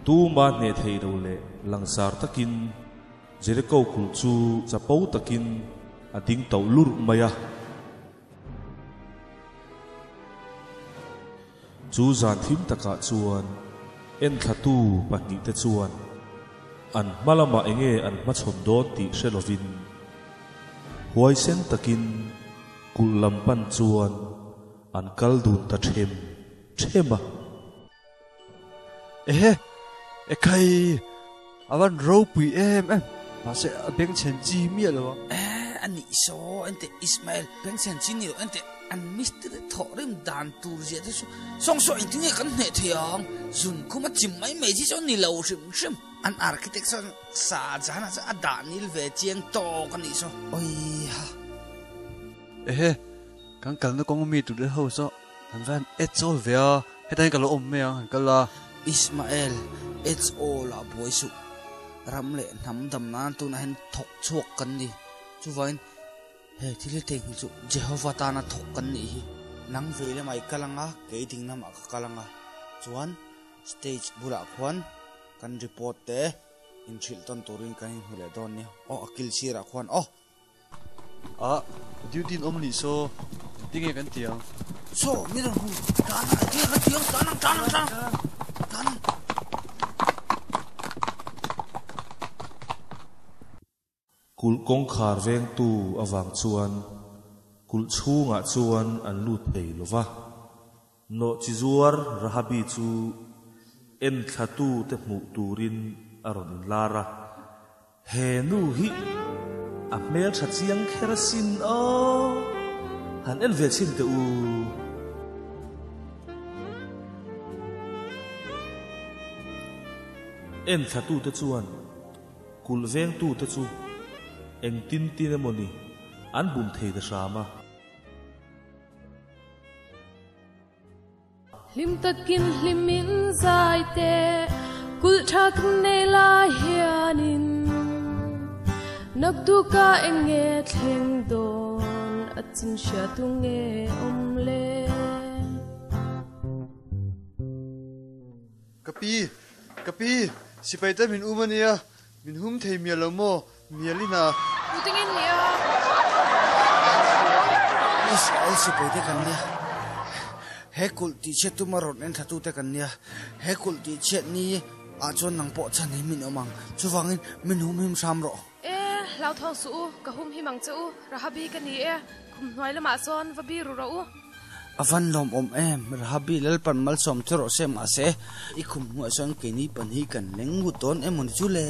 Tuma hneh theih loh leh langsar takin Jeriko kulh chu chapo takin a ding tauh lurh mai a. Chu zan thim takah chuan enthlatu pahnihte chuan an hma lamah enge an hmachhawn dawn tih hre lovin huaisen takin kulh lam pan chuan an kal dun ta them them a. Ehe! Ekhai! A van ropui em em! Mahse a bengchhen chi miah lo a. Eh, a nih saw, enteh Ismael, bengchhen chi ni lo, enteh an mistiri thawh rim dan tur zia te chu sawng saw engtin nge kan hneh thei ang? Zun khum a chim mai mai chi chu a ni lo hrim hrim. An architect chuan sa zan ah chuan a dah nil ve chiang tawk a nih saw. Awiha! Ehe! Kan kalna kawng mi tur te ho saw an va han et chawl ve a, hetah hian ka lo awm mai ang han kal a. Ismael, Ets aw lah buai suh. Ram leh hnam dam nan tunah hian thawk chhuak kan ni. Chuvangin he thil hi theihnghilh chu Jehovah tana thawk kan nih hi. Nang vei lamah i kal ang a, kei ding lamah ka kal ang a. Chuan stage bulah khuan kan report te inhrilh tawn turin kan inhmu leh dawn nia. Aw a kil sirah khuan aw. Ah, duty in awm anih saw, tinge kan ti ang? Saw, mi rawn hmu, tan ang, tinge kan ti ang, tan ang, tan ang, tan ang, tan ang. Kulh kawngkhar vengtu avang chuan kulh chhungah chuan an lut thei lo va. Nawhchizuar Rahabi chu enthlatute hmuh turin a rawn inlar a. He nu hi a hmeltha chiang kher asin aw, han en ve chhin teh u. Enthlatute chuan kulh vengtute chu engtin tin emawni an bum thei ta hram a. Hlim takin hlimin zai teh, kulh tha kan nei lai hianin Naktuka eng nge thleng dawn a chin hria tu nge awm le? Ka pi, ka pi, sipai te min um ania, min hum thei mial lo maw? Mial ina. Putingin nia. Israel sipai te kan nia. He kulh tih chhiat tuma rawn en thla tute kan nia. He kulh tih chhiat ni ah chuan nang pawh chhan hi min awm ang. Chuvangin min hum him hram rawh. E, hlauthawng suh u, ka hum him ang che u. Rahabi ka ni e, khum hnuai lamah chuan va biru rawh u. A van lawmawm em, Rahabi Lalpan malsawm che rawh se mahse i khum hnuah chuan keini pan hi kan leng ngut dawn emaw ni chu le.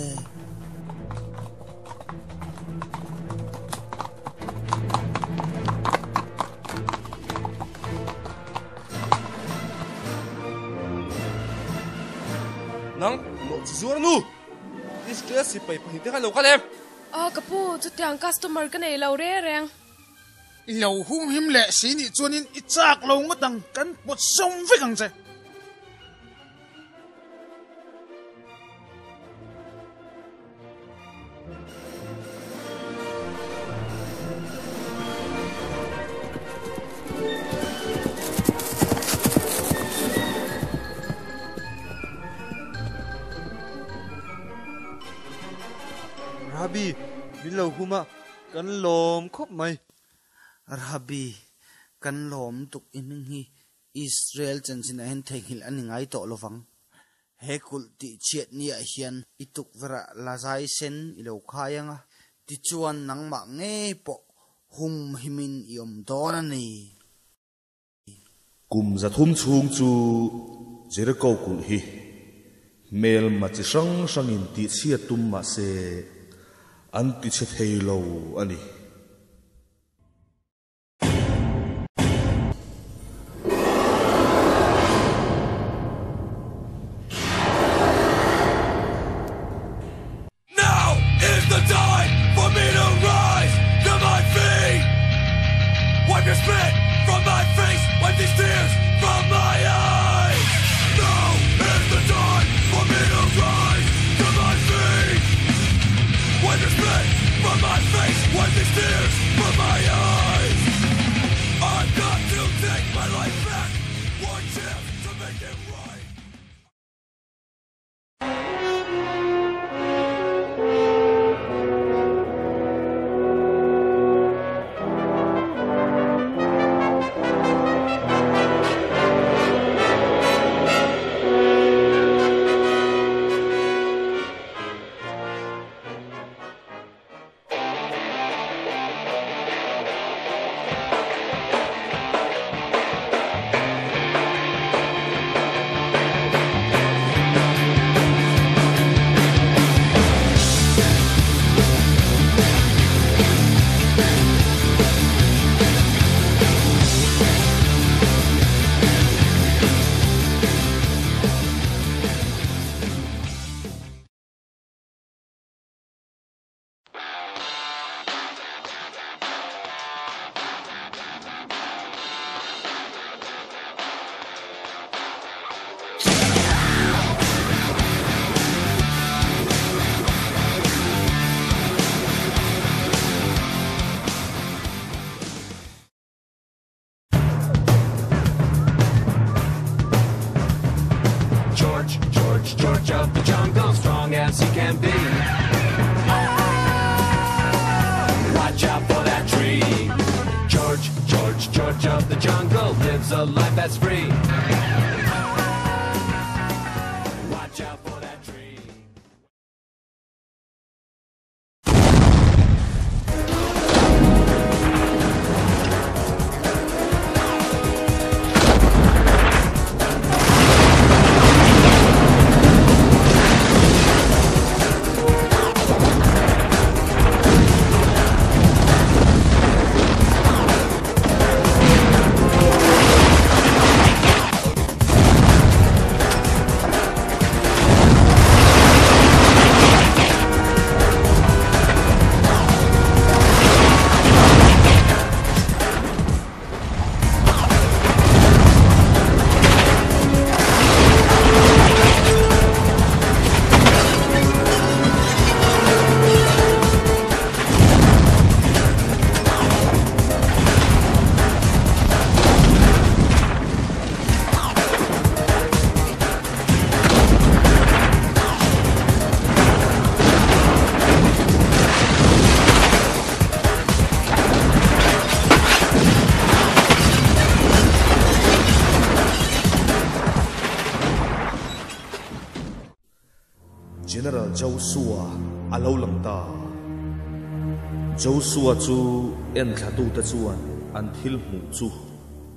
Nang, mawh chi zuar nu! Israel sipai pahnihte khan lo kal em? Aw ka pu, chutiang customer ka nei lo reng reng. I lo humhim leh si nih chuanin i chak lo ngawt ang, kan pawt sawm vek ang che. Rabi, min lo hum a, Kan lawm khawp mai. Rabi, kan lawm tuk i hming hi Israel chanchinah hian theihnghilh a ni ngai tawh lovang. He kulh tih chhiat niah hian i tukverhah lazai sen i lo khai ang a, tichuan nangmah ngei pawh humhimin i awm dawn a ni. Kum 300 chhung chu Jericho kulh hi hmelma chi hrang hrangin tihchhiat tum mah se an tichhe thei lo a ni. Now is the time for me to rise to my feet Wipe your spit from my face, wipe these tears from my eyes Now is the time for me to rise to my feet Wipe your spit from my face, wipe these George, George of the jungle, strong as he can be. Watch out for that tree. George, George, George of the jungle lives a life that's free. Watch out for that tree. General Joshua a lo lang ta. Joshua chu enthlatute chuan an thil hmuh chu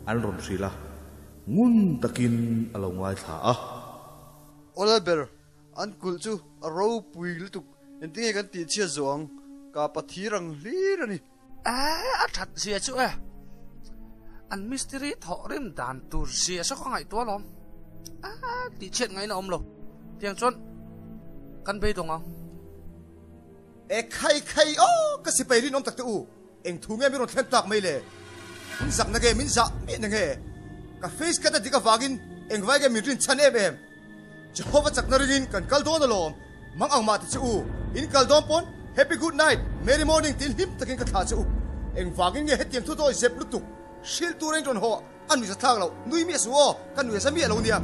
an rawn hrilh a, ngun takin a lo ngaithla a. Aw Lalber, an kulh chu a ropui lutuk, engtinge kan tih chhiat zawh ang, kapa thir ang hlir a ni. A that zia chu e. An mistiri thawh rim dan tur zia saw ka ngaihtuah alawm. A tih chhiat ngaihna awm lo. Tiang chuan kan beidawng ang. E khai khai aw ka sipai rinawm tak te u, eng thu nge min rawn thlen tak mai le? Min zak na nge min zah miah na nge? Ka face cut a dik avangin eng vai nge min rin chhan em em? Jehovah chakna ringin kan kal dawn alawm, mang ang mah ti che u, in kal dawn pawn Happy Good Night, Merry Morning tiin hlim takin ka thlah che u. Engvangin nge hetiang thu dawi zep lutuk hrilh tur a in rawn haw a nuihza thlak loh, nui miah suh aw, ka nuihza miah lo nia.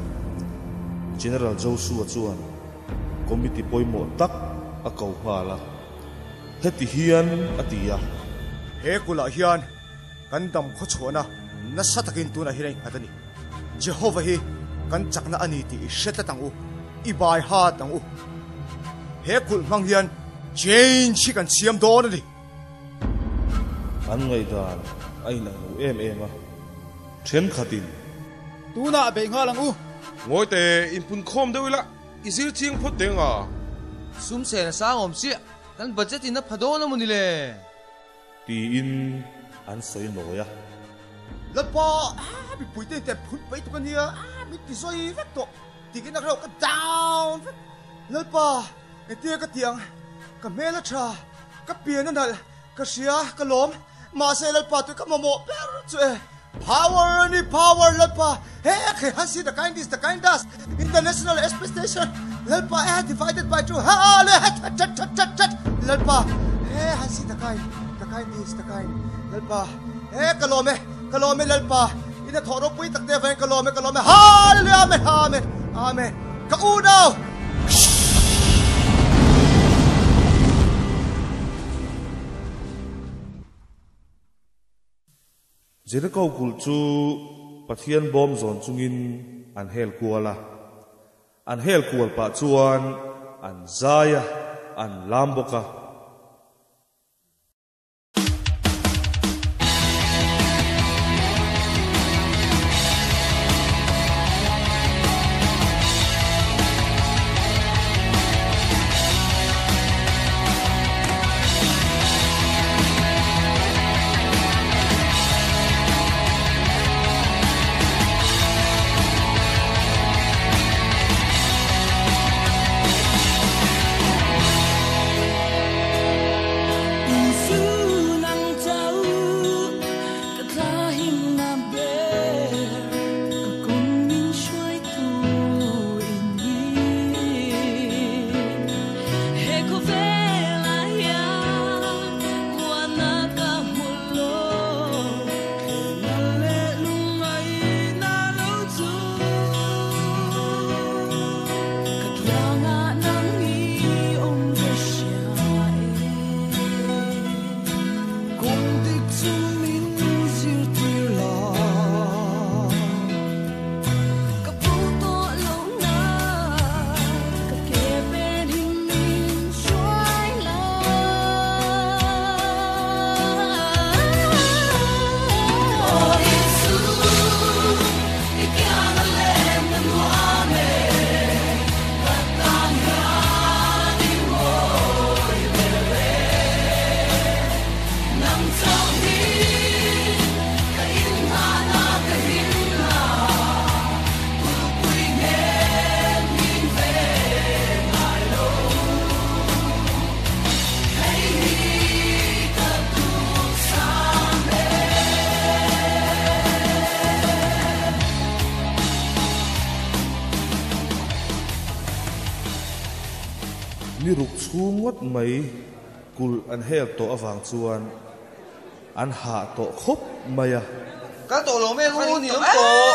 General Joshua chuan committee pawimawh tak a ko nghal a, heti hian a ti a. He kulh ah hian kan dam khawchhuahna nasa takin tunah hian a innghat a ni. Jehovah hi kan chakna a ni tih i hre tlat ang u, i bai hat ang u. He kulh hmang hian change hi kan siam dawn a ni. An ngaihdan a inang lo em em a, thenkhatin. Tunah beih nghal ang u. Ngawi teh, inpunkhawm deuh ila, i zir chiang phawt deng a. Sum sen a sang awm chiah, kan budget in a pha dawn a maw ni le? Tiin an sawi nawi a. Lalpa, a mipui te inten phun paih tuk a nia, a min ti zawi vek tawh, tikin a reuh ka down vek. Lalpa, engtin ka ti ang, ka hmel a tha, ka pian a nalh, ka hria, ka lawm, mahse Lalpa tui ka mamawh ber chu e, power a ni, power Lalpa, he khe han si the kind is the kind does, international space station, Lalpa e divided by two, ha le ha that that that that that, Lalpa, he han si the kind, the kind is the kind, Lalpa, he ka lawm e, ka lawm e Lalpa, ina thawh ropui tak te avangin ka lawm e, ka lawm e, hallelujah, amen, amen, amen, ka unau. Jericho kulh chu Pathian bawm zawn chungin an hel kual a, an hel kual pah chuan an zai a, an lam bawk a. Ni ruk chhung ngawt mai kulh an hel tawh avang chuan an hah tawh khawp mai a. Kal tawh lo mai ang u, ni awm tawh.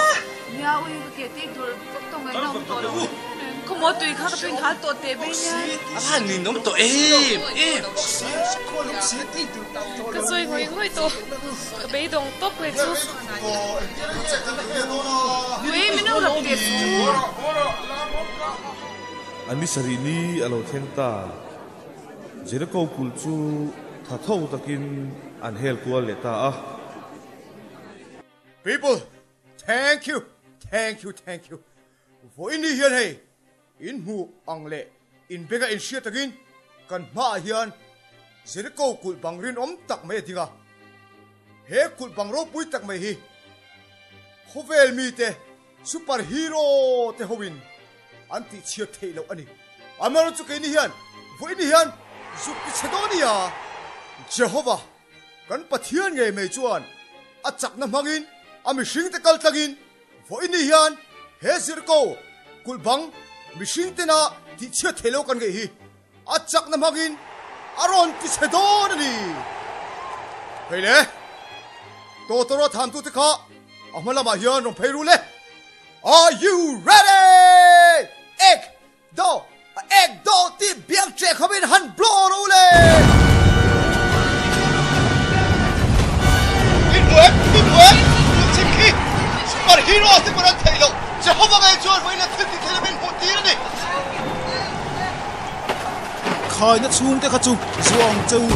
Nia ui ka ke tih tur vek tawh ngaihna awm tawh lo. Khawmaw tui kha ka tuin hal tawh teh vei nia. A van nin awm tawh em em. Ka sawi ngawih ngawih tawh. Ka beidawng tawp kei chu. Ui min lo rap teh su. A ni sarih ni a lo thleng ta. Jericho kulh chu tha tho takin an hel kual leh ta a. People, thank you, thank you, thank you. Vawiin ni hian hei in hmuh ang leh in beng a in hriat takin kan hmaah hian Jericho kulh bang rinawm tak mai a ding a. He kulh bang ropui tak mai hi khawvel mite Super hero te hoin an tih chhiat theih loh a ni. Amaherawhchu chu keini hian vawiin hian zuk ti chhe dawn nia. Jehovah kan Pathian ngei mai chuan a chakna hmangin a mihringte kal tlangin vawiin hian he zirko kulh bang mihring tena tih chhiat theih loh kan ngeih hi A chakna hmangin a rawn ti chhe dawn a ni. Hei le, Totoro thamtute kha a hma lamah hian rawn phei ru le. Are you ready? Ek do, ek do tih biak che khawin han blow rawh u le. In hmu em? In hmu em? Tun chim khi super hero te pawn an theih loh. Jehovah ngei chuan vawiin a thil tih theih lovin hmuh tir a ni. Khaina chhungte kha chu zuah ang che u.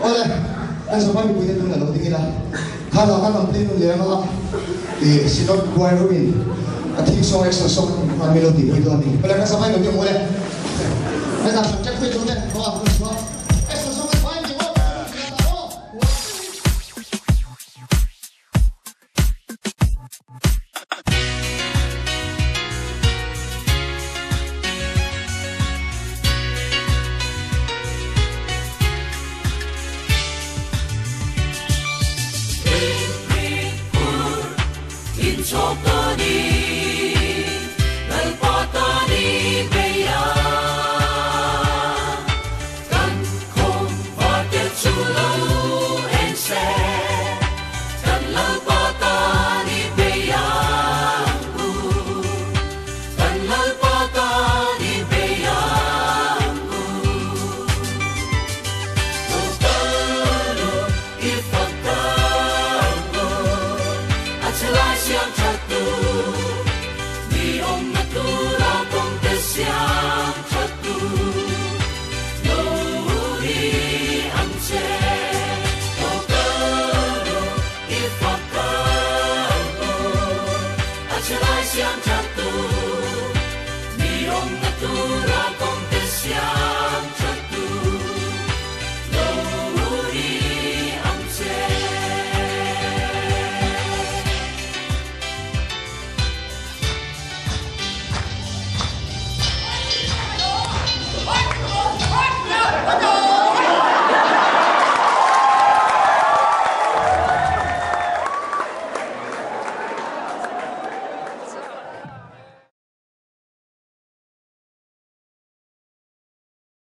Awle, kan sawpa mipuite tun a lo ding ila, kha la kan awmpui nun leh anga i Synod Choir room-in a theme song action song a tum khan min lo tihpui dawn a ni. Awle, kan sawpa i lo ding ang awle. Heta subject pui tute, khaw a.